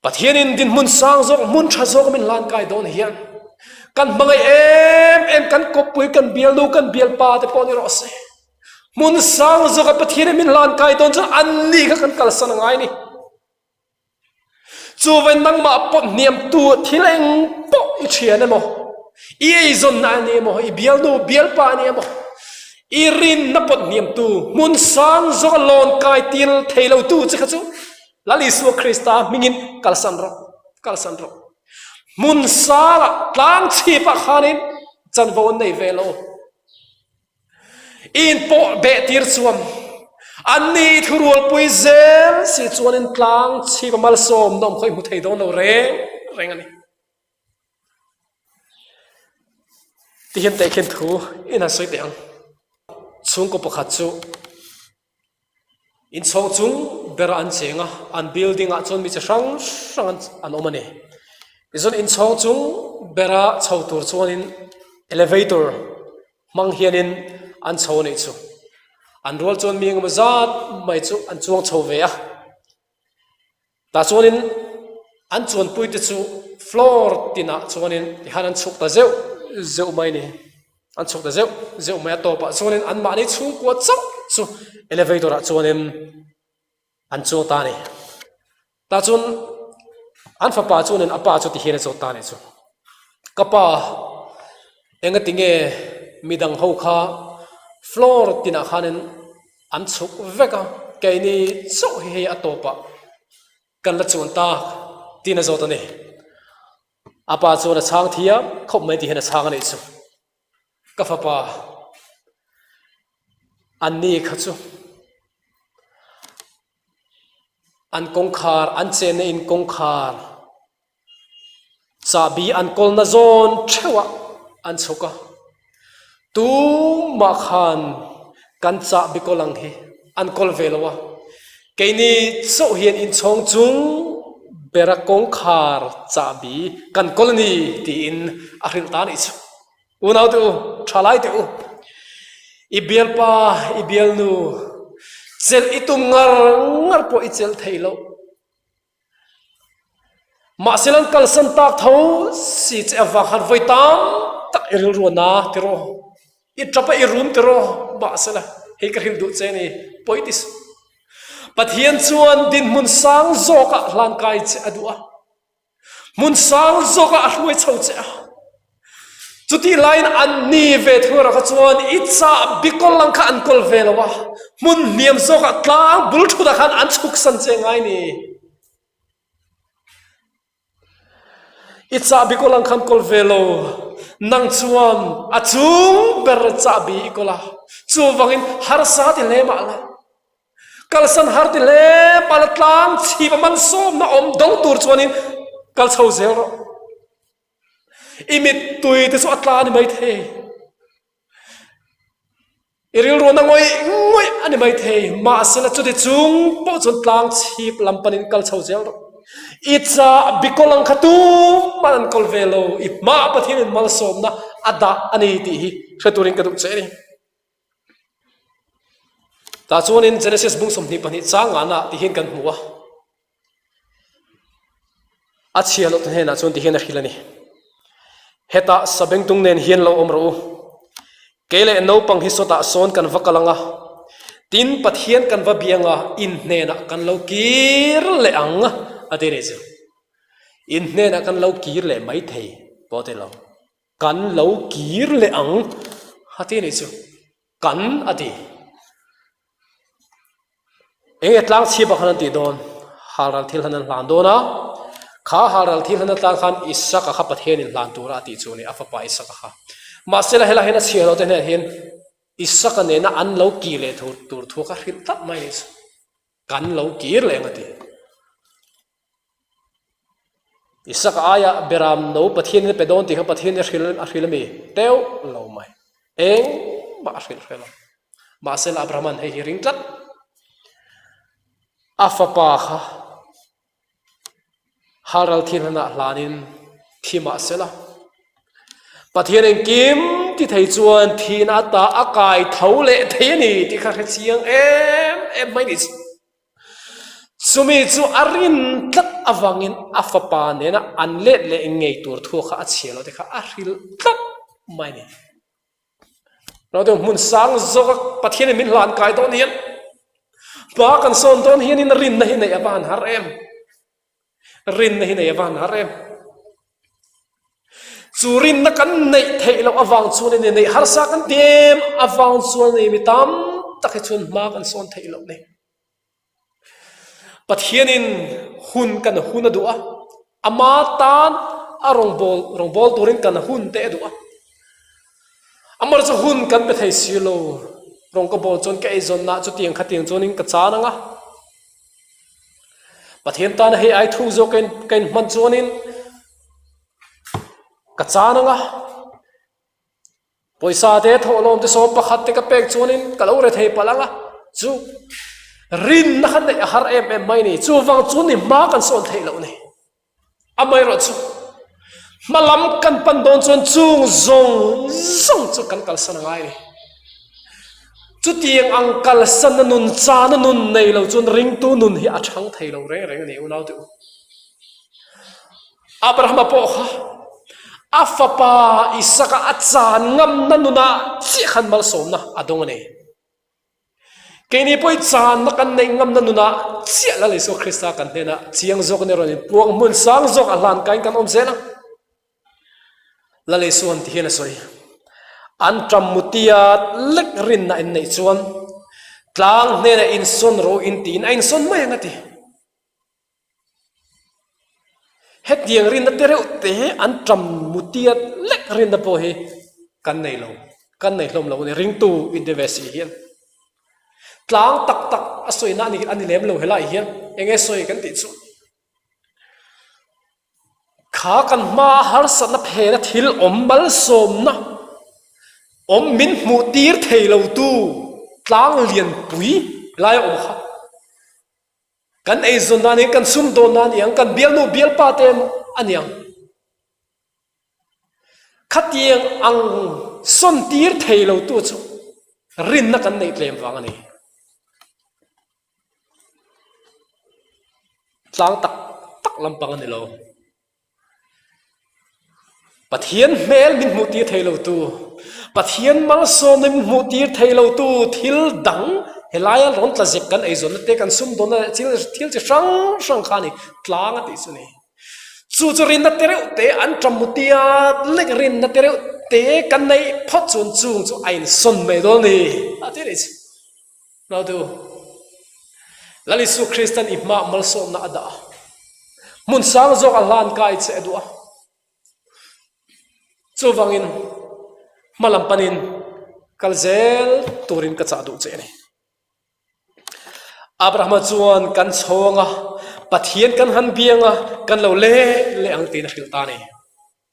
Pathianin dinhmun sang zawk, hmun tha zawk min hlan kai dawn hian kan hmangaih em em kan kawppui, kan bialnu, kan bialpa te pawh ni rawh se. Hmun sang zawka Pathianin min hlan kai dawn chuan anni kha kan kalsan a ngai ni. Chuvain nangmah pawt hniamtu thil eng pawh i thian emaw, i eizawnna a ni emaw, i bialnu, bialpa a ni emaw, i rinna pawt hniamtu hmun sang zawka lawn kai tir thei lotu che kha chu Lal Isua Krista hmingin kalsan rawh, kalsan rawh. Hmun sangah tlang chhipah khanin chanvo an nei ve lo. I inpawh beh tir chuan anni i thurualpui zel si chuanin tlang chhipa malsawmna awm kha i hmu thei dawn lo reng reng a ni. Tihian tehkhin thu in han sawi teh ang. Chhungkaw pakhat chu Inchhawng chung berah an cheng a, an building ah chuan mi chi hrang hrang an awm a ni. Tichuan inchhawng chung bera chho tur chuanin elevator hmang hianin an chho a nih chu. An rual chuan mi engemaw zat mai chu an chuang chho ve a. Tah chuanin an chuanpuite chu floor tinah chuanin tihian an chhuk ta zeuh zeuh mai a ni. An chhuk ta zeuh zeuh mai a tawpah chuanin anmahni chhungkua chauh chu elevator ah chuanin an chuang ta a ni. Tah chuan an fapa chuanin a pa chu tihian a zawt ta a nih chu. Ka pa engati nge midang ho kha floor tinah khanin An chhuk vek a, keini chauh hi hei a tawpah kan la chuan tak tiin a zawt a ni. A pa chuan a chhang thiam khawp mai tih hian a chhang a nih chu. Ka fapa, anni kha chu an kawngkhar, an chenna in kawngkhar Chahbi an kawlna zawn theuhah an chhuk a, tumah khan kan chahbi kawl ang hi an kawl ve lo a, keini chauh hian inchhawng chung bera kawngkhar chahbi kan kawl a ni tiin a hrilh ta a nih chu. Unau te u, thalai te u, i bialpa, i bialnu chelh i tum ngar ngar pawh i chelh thei loh. Mahse lan kalsan tak tho si che avang khan vawi tam tak i rilru a na tiraw? I tap a i rum tiraw? Mahsela, hei ka hrilh duh che ni, pawi ti suh. Pathian chuan dinhmun sang zawkah hlankai che a duh a, hmun sang zawkah a hruai chho che a. Chutih laiin an ni ve thung erawh kha chuan i chah bikawl lang kha an kawl ve lo a, hmun hniam zawkah tlang bul thutah khan an chhuksan che ngai ni. I chahbi kawl ang khan kawl ve lo, nang chuan a chung ber chahbi i kawl a, chuvangin harsa ti hle mah la, kalsan har ti hle mah la tlang chhip a malsawmna awm dawng tur chuanin kal chho zel rawh. I mittui te chu a tla a ni maithei. I rilruahna ngawih ngawih a ni maithei, mahsela chuti chung pawh chuan tlang chhip lam panin kal chho zel rawh. I chah bikawl ang kha tumah an kawl ve lo, i hmaah Pathianin malsawmna a dah a ni tih hi hre turin ka duh che a ni. Tah chuanin Genesis bung 22 chang ngahnaah ti hian kan hmu a. A chhia loh te hnenah chuan tihian a hrilh a ni, Hetah sabengtung nen hian lo awm rawh u. Kei leh naupang hi sawtah sawn kan va kal ang a, tin Pathian kan va biang a, in hnenah kan lo kir leh ang a ti a nih chu. In hnenah kan lo kir leh mai thei pawh ti lo. Kan lo kir leh ang a ti a nih chu. Kan a ti. Eng nge tlang chhip ah khan an tih dawn? Halral thil han an hlan dawn a, kha halral thil han atan khan Isaka kha Pathian in hlan tura a tih chu a ni, a fapa Isaka kha. Mahse la helai hian a chhiar loh te hnenah hian Isaka nena an lo kir leh tur tur thu kha hrilh tlat mai a nih chu. Kan lo kir leh ang a ti. Isaka aia Beram no Pathian in a pe dawn tih kha Pathian in a hrilh a hrilh a mi? Teuh lo mai. Engmah a hrilh hre lo. Mahse la Abraham-a'n hei hi ring tlat. A fapa kha halral thil hlanah hlanin thi mah se la, Pathian engkim ti thei chuan thihna ata a kai tho leh thei a ni tih kha hre chiang em em mai ni. Chumi chu a rin tlat avangin a fapa nena an let leh ngei tur thu kha a chhia lo te kha a hrilh tlat mai a ni. Naute hmun sang zawka Pathianin min hlan kai dawn hian hma kan sawn dawn hianin rinna hi neih a va han har em. Rinna hi neih a va han har em. Chu rinna kan neih theih loh avang chuan in neih harsa kan ti em avang chuan ni mi tam tak hi chuan hma kan sawn theih loh ni. Pathianin hun kan hun a duh a, ama tan a rawngbâwl rawngbâwl turin kan hun te a duh a. Amaherawhchu chu hun kan pe thei si lo, rawng ka bâwl chuan ka eizawnna chutiang khatiang chuanin ka chân ang a. Pathian tana hei ai thuk zawk ka inhman chuanin ka chân ang a. Pawisa te thawhlawm te 11 te ka pek chuanin ka lo re thei palh ang a, chu rinna kha neih a har em em mai ni. Chuvang chu ni hma kan sawn theih loh ni. Amaherawh chu hma lam kan pan dawn chuan chung zawng zawng chu kan kalsan a ngai ni. Chutiang ang kalsanna nun chana nun nei lo chuan ringtu nun hi a thang thei lo reng reng a ni unaute u. Abrahama pawh kha a fapa Isaka a chan ngamna nunah chiah khan malsawmna a dawng a ni. Keini pawh i channa kan neih ngamna nunah chiah Lal Isua Krista kan hnenah chiang zawk ni rawn inpuang hmun sang zawk a hlan kaiin kan awm zel a. Lal Isua'n ti hian a sawi, An ṭam mutia lek rinna in neih chuan tlang hnenah insawn rawh in tiin a insawn mai ang a ti. Hetiang rinna te reuh te hi an ṭam mutia lek rinna pawh hi kan nei lo, kan nei hlawm lo a ni ringtu inti ve si hian. Tlang tak tak a sawina a ni a ni lem lo helaiah hian eng nge sawi kan tih chu. Kha kan hmaa harsatna phena thil awm malsawmna awm min hmuh tir thei lo tu tlang lianpui laia awm kha. Kan eizawn na aniang, kan sumdawn na aniang, kan bialnu bialpa te aniang. Khatiang ang sawn tir thei lo tu chu rinna kan neih tlem vang a ni. Tlang tak tak lampang a ni lo. Pathian hmel min hmuhtir thei lotu, Pathian malsawmna min hmuhtir thei lotu thil dang helaia rawn tla zep kan eizawnna te, kan sumdawnna leh thil thil chi hrang hrang kha a ni, tlang a tih chu a ni. Chu chu rinna te reuh te an ṭam mutia lek rinna te reuh te kan neih phawt chuan chung chu a insawn mai dawn a ni a ti a nih chu. Naute u, Lal Isu Kristan i hmaah malsawmna a dah a, hmun sang zawk a hlan kai che a duh a. Chuvangin hma lam panin kal zel turin ka chah duh che a ni. Abrahama chuan kan chhawng a, Pathian kan han biang a, kan lo let leh ang tiin a hrilh ta a ni.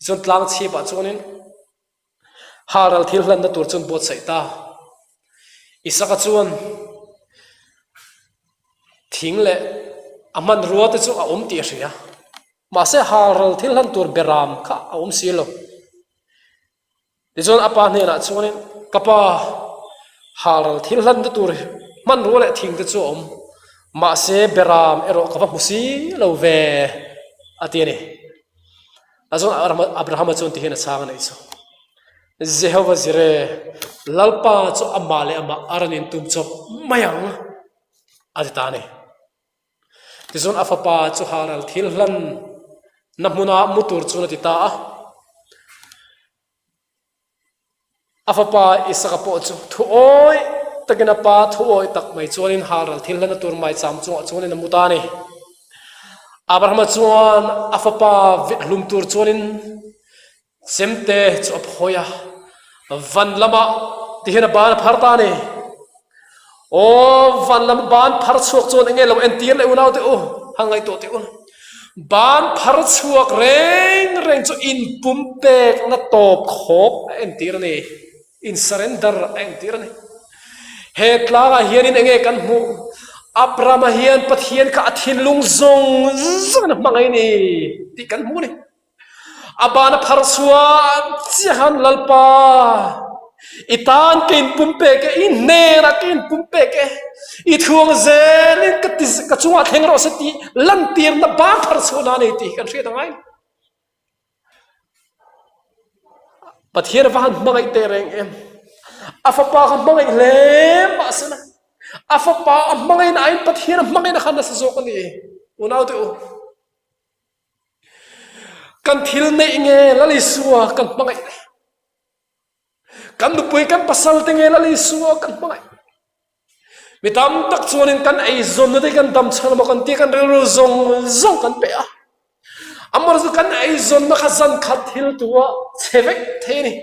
Tichuan tlang chhipah chuanin Haral thil hlanna tur chuan buatsaih ta. Isaka chuan thing leh a hmanrua te chu a awm tih a hria. Mahse haral thil hlan tur beram kha a awm si lo. Tichuan a pa hnenah chuanin, Ka pa, haral thil hlanna tur hmanrua leh thing te chu a awm, mahse beram erawh ka va hmu si lo ve, a ti a ni. A chuan Abrahama chuan tihian a chhang a neih chu, Jehova Zire, Lalpa chu amah leh amah a rawn intum chawp mai ang, a ti ta a ni. Tichuan a fapa chu haral thil hlan na hmuna mu tur chuan a ti ta a. A fapa Isaka pawh chu thu awih takin a pa thu awih tak mai chuanin halral thil hlana tur maicham chungah chuanin a mu ta a ni. Abrahama chuan a fapa hlum tur chuanin chemte chu a phawi a, van lamah tihian a ban a phar ta a ni. Aw, van lam ban phar chhuak chuan enge lo entir leh unau teh u, han ngaihtuah teh u. Ban phar chhuak reng reng chu inpumpekna tawp khawp a entir a ni, in surrender a entir a ni. He tlangah hianin enge kan hmuh? Abrahama hian Pathian kha a thinlung zawng zawngin a hmangaih a ni tih kan hmu a ni. A ban a phar chhuah chiahan Lalpa, i tan ka inpumpek e, i hnenah ka inpumpek e, i thuang zelin ka ti ka chungah thleng rawh se tih lantirna ban phar chhuahna a nei tih hi kan hriat a ngai. Pathian va han hmangaih teh reng em? A fapa kha hmangaih hle mahsela a fapa a hmangaihna aiin Pathian a hmangaihna kha nasa zawk a ni. Unaute u. Kan thil neih nge Lal Isua kan hmangaih le? Kan nupui kan pasal te nge Lal Isua kan hmangaih? Mi tam tak chuanin kan eizawnna te kan dam chhan emaw kan tia kan rilru zawng zawng kan pe a. Amaherawhchu kan eizawnna kha zan khat thil tu a chhe vek thei a ni.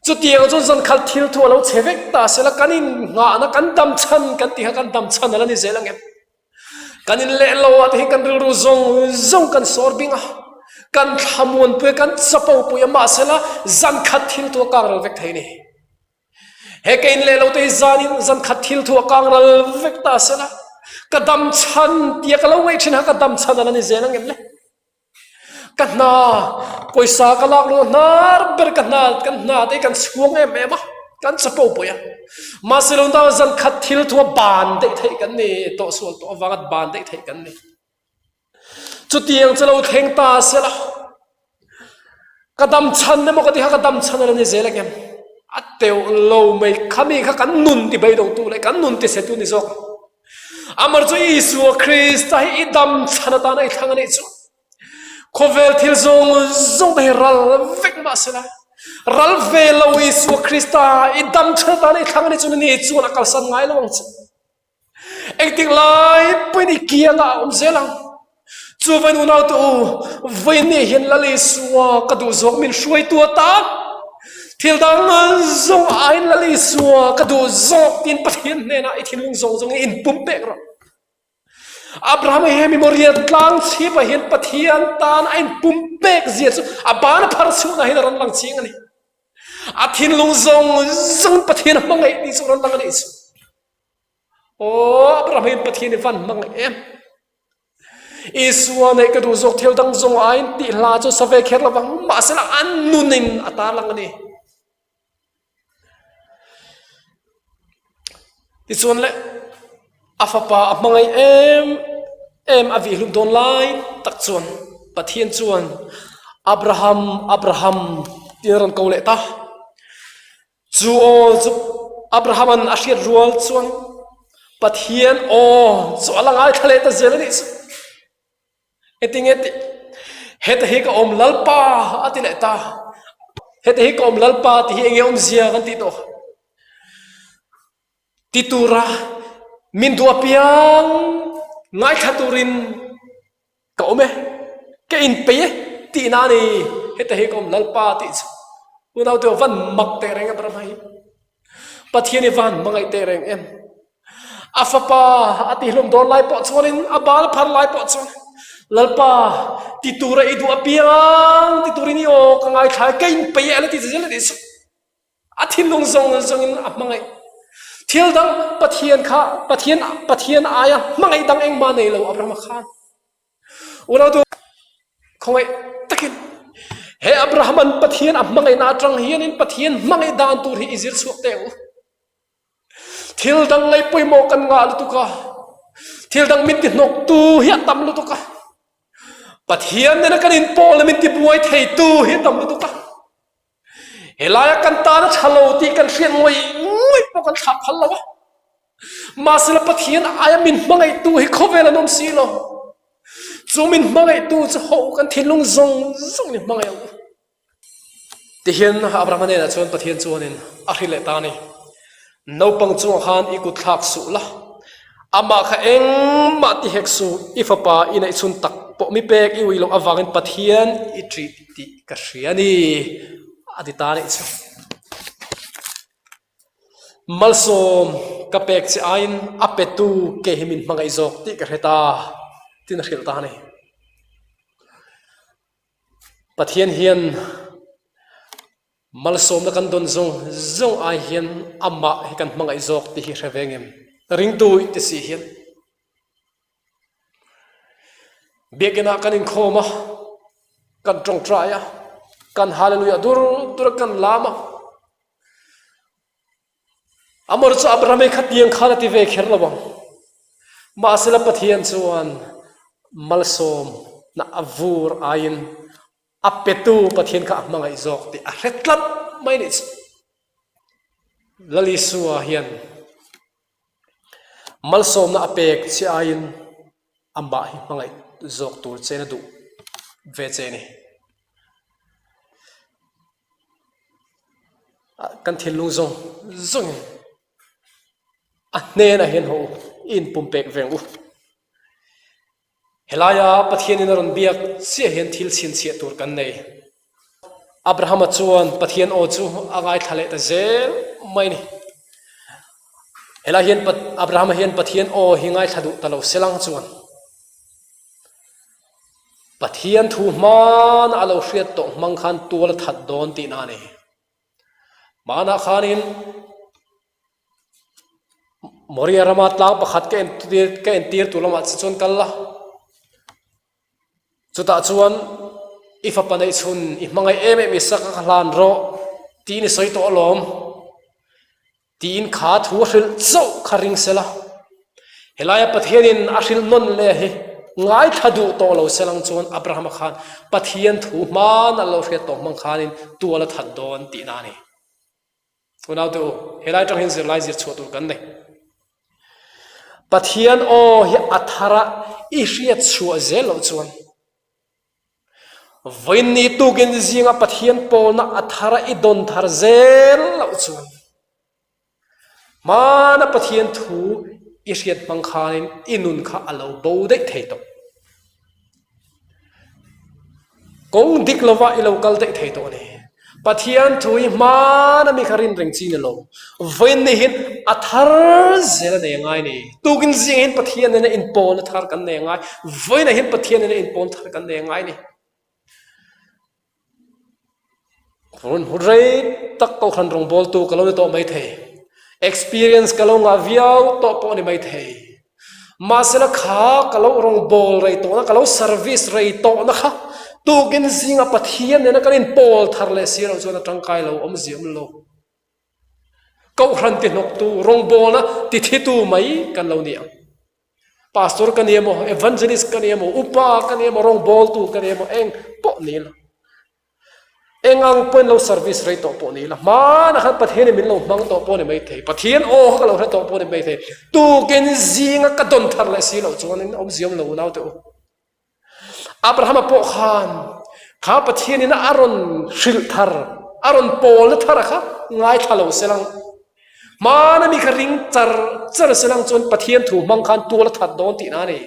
Chutiang chuan zan khat thil thu a lo chhe vek ta sela kan innghahna kan dam chhan kan tih kha kan dam chhan a la ni zel ang em? Kan inleh lo ah te hi kan rilru zawng zawng kan sawr bing a, kan thlamuanpui a, kan chapo pui a, mahsela zan khat thil thu a kang ral vek thei a ni. He ka inleh lo te hi zanin zan khat thil thu a kang ral vek ta sela ka dam chhan tia ka lo ngaih thin kha ka dam chhan a la ni zel ang em le? Ka hna, pawisa ka lak luh hnar ber ka hna, kan hna te hi kan chhuang em em a, kan chapo pawih a. Mahse lo nau zan khat thil thu a ban daih theih kan ni, tawhsual tawh avanga ban daih theih kan ni. Chutiang chu lo thleng ta se la, ka dam chhan emaw ka ti kha ka dam chhan a la ni zel ang em? A teuh lo mai, khami kha kan nun ti beidawngtu leh kan nun ti chhetu ni zawk. Amar chu Isua Krista hi i dam chhan atana i thlang a nih chu. Khawvel thil zawng zawng te hi ral vek mah sela, ral ve lo Isua Krista i dam chhan atana i thlang a nih chuan ni chuan a kalsan ngai lo ang che. Engtik lai pawhin i kiangah a awm zel ang. Chu vain unaute u, vawiin ni hian Lal Isua ka duh zawk min hruaitu atan thil dang zawng aiin Lal Isua ka duh zawk tiin Pathian hnenah i thinlung zawng zawngin inpumpek rawh. Abraham hi hemi Moriah tlang chhipah hian Pathian tan a inpumpek zia chu a ban a phar chhuahna hian a rawn lang chiang a ni. A thinlung zawng zawngin Pathian a hmangaih tih chu a rawn lang a nih chu. Aw, Abraham hian Pathian i van hmangaih em? Isua neih ka duh zawk thil dang zawng aiin tih hla chu sa ve kher lovang, mahsela an nunin a tarlang a ni. Tichuan le, a fapa a hmangaih em em a vih hlum dawn lai tak chuan Pathian chuan. Abraham, Abraham, tiin a rawn ko leh ta. Chu aw chu Abrahama'n a hriat rual chuan Pathian aw chu a la ngaithla leh ta zel a nih chu. Engtinge tih? Heta hi ka awm Lalpa a ti leh ta. Heta hi ka awm Lalpa tih hi enge awmzia kan tih tawh? Ti tura min duh apiang ngaithla turin ka awm e, ka inpeih e tihna a ni. Heta hi ka awm Lalpa tih chu unaute aw van mak teh reng em Brahma hi. Pathian i van hmangaih teh reng em. A fapa a tihlum dawn lai pawh chuanin a bal phar lai pawh chuan Lalpa ti tura i duh apiang ti turin i aw ka ngaithla e, ka inpeih e a la ti zel a nih chu. A thinlung zawng zawngin a hmangaih. Thil dang Pathian kha Pathian Pathian aia hmangaih dang engmah nei lo Abrahama khan. Unautu khawngaih takin he Abrahaman Pathian a hmangaihna atang hianin Pathian hmangaih dan tur hi i zir chhuak teh u. Thil dang ngaih pawimawh kan ngah lutuk a, thil dang min ti hnawktu hi a tam lutuk a, Pathian nena kan inpawh leh min tibuai theitu hi a tam lutuk a. Helaia kan tan a tha lo tih kan hriat ngawih ngawih pawh kan thlah phal lo a. Mahsela Pathian aia min hmangaihtu hi khawvel an awm si lo. Chu min hmangaihtu chu hawh kan thinlung zawng zawng in hmangaih ang u. Tihian Abrahama hnenah chuan Pathian chuanin a hrilh leh ta a ni. Naupang chungah khan i kut thlak suh la, amah kha engmah ti hek suh, i fapa i neih chhun tak pawh mi pek i ui loh avangin Pathian i ṭih tih ka hria a ni, a ti ta a nih chu. Malsawm ka pek che aiin a petu ke hi min hmangaih zawk tih ka hre ta, tiin a hrilh ta a ni. Pathian hian Malsawmna kan dawn zawng zawng ai hian amah hi kan hmangaih zawk tih hi hre ve ngem? Ringtu i ti si hian Biakinah kan inkhawm a, kan tawngtai a, kan hallelujah dur dur a, kan lam a. Amor chu Abraham hi khatiang khan a ti ve kher lo ang. Mahsela Pathian chuan malsawmna a vur aiin A petu Pathian kha a hmangaih zawk tih a hre tlat mai nih chu. Lal Isua hian malsawmna a pek che aiin amah hi hmangaih zawk tur chen a duh ve che a ni. Kan thinlung zawng zawngin a hnenah hian haw u, i inpumpek ve ang u. Helaia Pathianin a rawn biak chiah hian thil chhinchhiah tur kan nei. Abrahama chuan Pathian aw chu a ngaithla leh ta zel mai a ni. Helai hian Abrahama hian Pathian aw hi ngaithla duh ta lo selang chuan Pathian thu hmana a lo hriat tawh hmang khan tual a that dawn tihna a ni. Hmanah khanin Moria rama tlang pakhat ka entir ka entir tur lamah che chuan kal la, chutah chuan i fapa neih chhun i hmangaih em em Isaka ka hlan rawh tiin i sawi tawh alawm tiin kha thu a hrilh chauh kha ring sela, helaia Pathianin a hrilh nawn leh hi ngaithla duh tawh lo selang chuan Abrahama khan Pathian thu hman a lo hriat tawh hmang khanin tual a that dawn tihna a ni. Unaute u, helai atang hian zirlai zir chhuah tur kan nei. Pathian aw hi a thara i hriat chhuah zel loh chuan vawiinni tukin zinga Pathian pawlna a thara i dawn thar zel loh chuan hmana Pathian thu i hriat hmang khanin i nun kha a lo bo daih thei tawh. Kawng dik lova i lo kal daih thei tawh a ni. Pathian thu hi hmana mi kha rin reng chi ni lo. Vawiin ni hian a thar zel a nei a ngai a ni. Tukin zingah hian Pathian nena inpawlna thar kan nei a ngai. Vawiinah hian Pathian nena inpawlna thar kan nei a ngai a ni. Hun rei tak kohhran rawngbawltu ka lo ni tawh maithei. Experience ka lo ngah viau tawh pawh a ni maithei. Mahsela kha ka lo rawngbâwl rei tawhna, ka lo service rei tawhna kha tukin zinga Pathian nena kan inpawl thar leh si loh chuan a tangkai lo, awmzia awm lo. Kohhran tihnawktu, rawngbâwlna tithitu mai kan lo ni ang. Pastor ka ni emaw, evangelist ka ni emaw, upa ka ni emaw, rawngbawltu ka ni emaw, eng pawh ni la. Eng ang pawhin lo service rei tawh pawh ni ila, hmanah khan Pathianin min lo hmang tawh pawh ni maithei, Pathian aw kha ka lo hre tawh pawh ni maithei, tukin zinga ka dawn thar leh si loh chuanin awmziam lo unau teh u. Abrahama pawh khan kha Pathianin a rawn hrilh thar, a rawn pawlna thar kha ngaithla lo selang. Hmana mi kha ring char char selang chuan Pathian thu hmang khan tual a that dawn tihna a ni.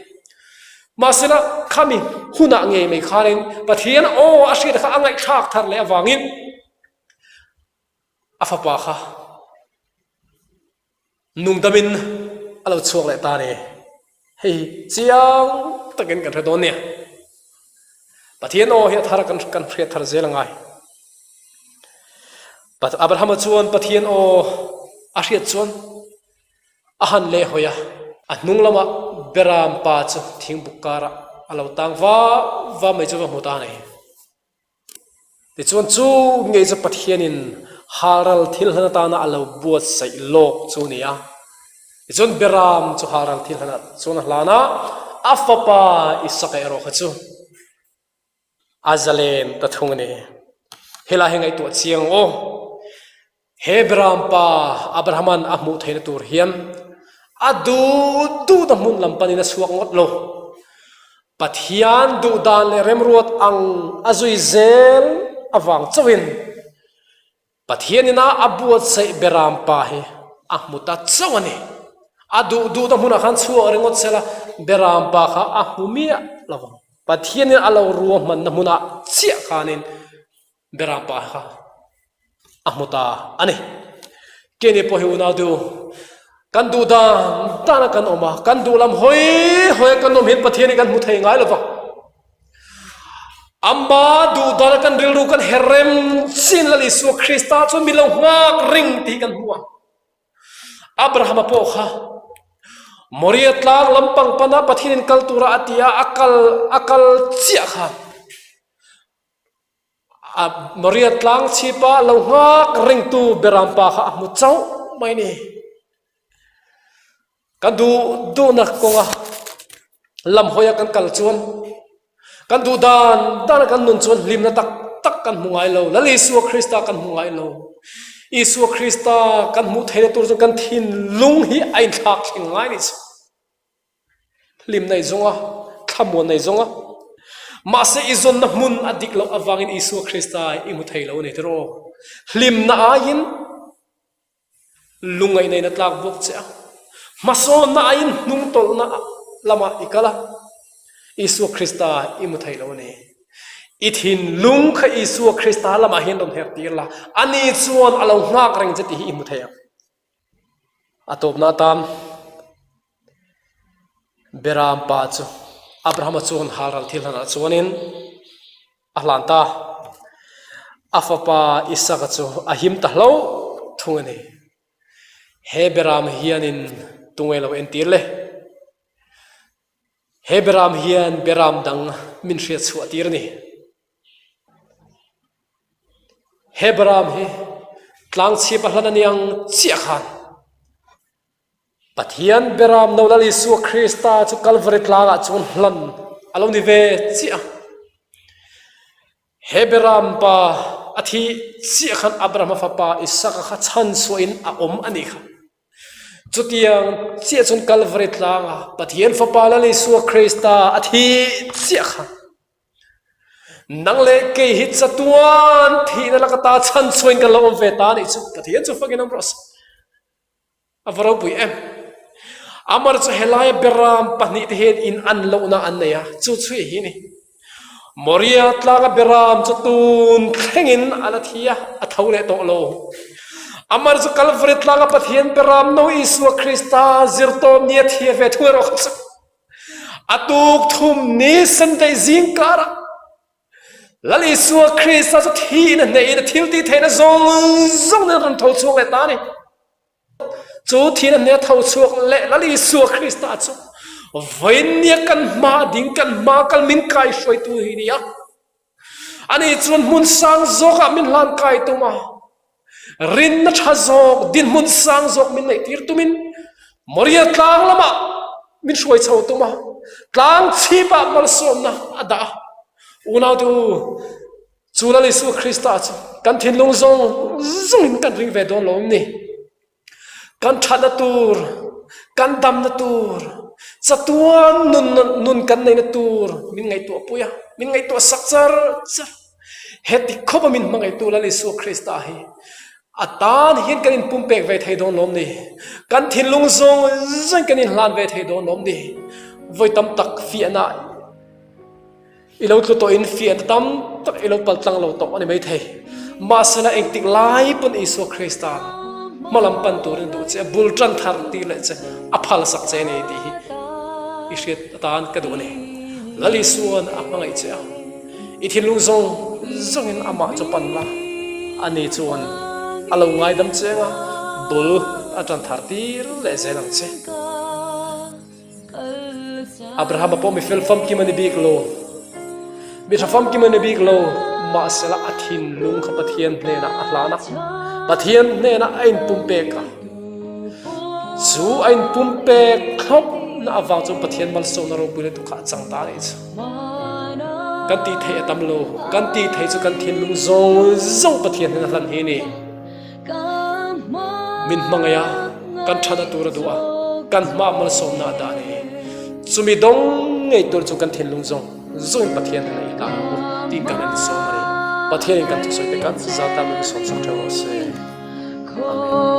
Mahsela khami hunah ngei mai khanin Pathian aw a hriat kha a ngaihthlak thar leh avangin a fapa kha nungdamin a lo chhuak leh ta a ni. Hei chiang takin kan hre dawn nia. Pathian aw hi a thar kan kan hriat thar zel angai. Abrahama chuan Pathian aw a hriat chuan a han leh hawi a, a hnung lamah Beram pa chu thingbuk karah a lo tang va va mai chu va hmu ta a ni. Tichuan chu ngei chu Pathianin halral thil hlan atana a lo buatsaih lawk chu a ni a. Tichuan Beram chu halral thil hlanah chuan a hlan a, a fapa Isaka erawh kha chu a zalen ta thung a ni. Helai hi ngaihtuah chiang aw. He Beram pa Abrahaman a hmuh theihna tur hian a duh duhna hmun lam panin a chhuak ngawt lo. Pathian duhdan leh remruat ang a zui zel avang chauhin Pathian ina a buatsaih Beram pa hi a hmu ta chauh a ni. A duh duhna hmunah khan chhuak ringawt sela Beram pa kha a hmu miah lo vang. Pathianin a lo ruahmanna hmunah chiah khanin Beram pa kha a hmu ta a ni. Keini pawh hi unau du kan duh dan dana kan awm a, kan duh lam hawi hawi a kan awm hian Pathian hi kan hmu thei ngai lo va. Ama duh dana kan rilru kan her rem chin Lal Isua Krista chuan min lo nghak ring tih kan hmu a. Abrahama pawh kha Moria tlang lampang pana Pathianin kal tura a ti a, a kal a kal chiah kha. A Moria tlang chhipa lo nghak ringtu Beram pa kha a hmu chauh mai ni. Kan duh duhna kawnga lam hawia kan kal chuan kan duh dan dana kan nun chuan hlimna tak tak kan hmu ngai lo. Lal Isua Krista kan hmu ngai lo. Isua Krista kan hmuh theihna tur chuan kan thinlung hi a inthlak thleng ngai ni chu. Hlim nei zawng a, thlamuan nei zawng a. Mahse i zawnna hmun a dik loh avangin Isua Krista i hmu thei lo a ni tiraw? Hlimna aiin lungngaih neihna tlak bawk che a, hmasawnna aiin hnungtawlhna lamah i kal a, Isua Krista i hmu thei lo a ni. I thinlung kha Isua Krista lamah hian rawn her tir la, ani chuan a lo nghak reng che tih hi i hmu thei ang. A tawpna atan Beram pa chu Abrahama chuan halral thil hlanah chuanin a hlan ta. A fapa Isaka chu a him ta hlauh thung a ni. He Beram hianin tunge lo entir le? He Beram hian Beram dang min hriat chhuah tir a ni. He Beram hi tlangchhip a hlan a ni ang chiah khan Pathian Beram no Lal Isua Krista chu Kalvari tlangah chuan hlan a lo ni ve chiah a. He Beram pa a thih chiah khan Abrahama fapa Isaka kha chhanchhuahin a awm a nih kha. Chutiang chiah chuan Kalvari tlanga Pathian fapa Lal Isua Krista a thih chiah khan Nang leh kei hi chatuan thihna laka ta chhan chhuain kan lo awm ve ta anih chu Pathian chu fakin awm rawh se. A va ropui em. Amar chu helaia beram pahnih te hian in an lohna an nei a, chu chu hi ni. Moria tlanga beram chu tun thlengin a la thi a, a tho leh tawh lo. Amar chu Kalvari tlanga Pathian beram no Isua Krista zirtawm nia thia ve thung erawh kha chu A tuk thum ni Sunday zingkarah Lal Isua Krista chu thiin a hneh in a thil tih theihna zawng zawng nen a rawn tho chhuak leh ta a ni. Chu thiin a hneh a tho chhuak leh Lal Isua Krista chu vawinia kan hma ding kan hma kal min kaihruaitu hi a ni a. Ani chuan hmun sang zawkah min hlan kai tum a, rinna tha zawk, dinhmun sang zawk min neih tir tumin Moria tlang lamah min hruai chho tum a, tlang chhipah malsawmna a dah a. Unaute u. Chu Lal Isua Krista chu kan thinlung zawng zawngin kan ring ve dawn lo em ni? Kan thatna tur, kan damna tur, chatuan nun nun kan neihna tur min ngaihtuah pui a, min ngaihtuah sak char char. Heti khawpa min hmangaihtu Lal Isua Krista hi a tan hian kan inpumpek ve thei dawn lawm ni? Kan thinlung zawng zawng kan inhlan ve thei dawn lawm ni? Vawi tam tak fiahna I lo tlu tawhin fiahna tam tak i lo pal tlang lo tawh a ni maithei. Mahsela engtik lai pawn Isua Krista hma lam pan turin duh che a, bul tan thar tir leh che a phal sak che a ni tih hi i hriat atan ka duh a ni. Lal Isua'n a hmangaih che a, i thinlung zawng zawngin amah chu pan la, ani chuan a lo ngaidam che anga bul a tan thar tir leh zel ang che. Abrahama pawh mi fel famkim a ni bik lo. Mi tha famkim a ni bik lo. Mahsela a thinlung kha Pathian hnenah a hlan a. Pathian hnenah a inpumpek a. Chu a inpumpek thlawpna avang chuan Pathian malsawmna ropui lutuk kha a chang ta a nih chu. Kan tih theih a tam lo. Kan tih theih chu kan thinlung zawng zawng Pathian hnena hlan hi a ni. Min hmangaih a, kan thatna tur a duh a, kan hma malsawmna a dah a ni. Chumi dawng ngei tur chu kan thinlung zawng zawngin Pathian hnenah i hlan ang u tiin kan insawm a ni. Pathianin kan thusawi te kan zata min sawmsak theuh rawh se. Amen.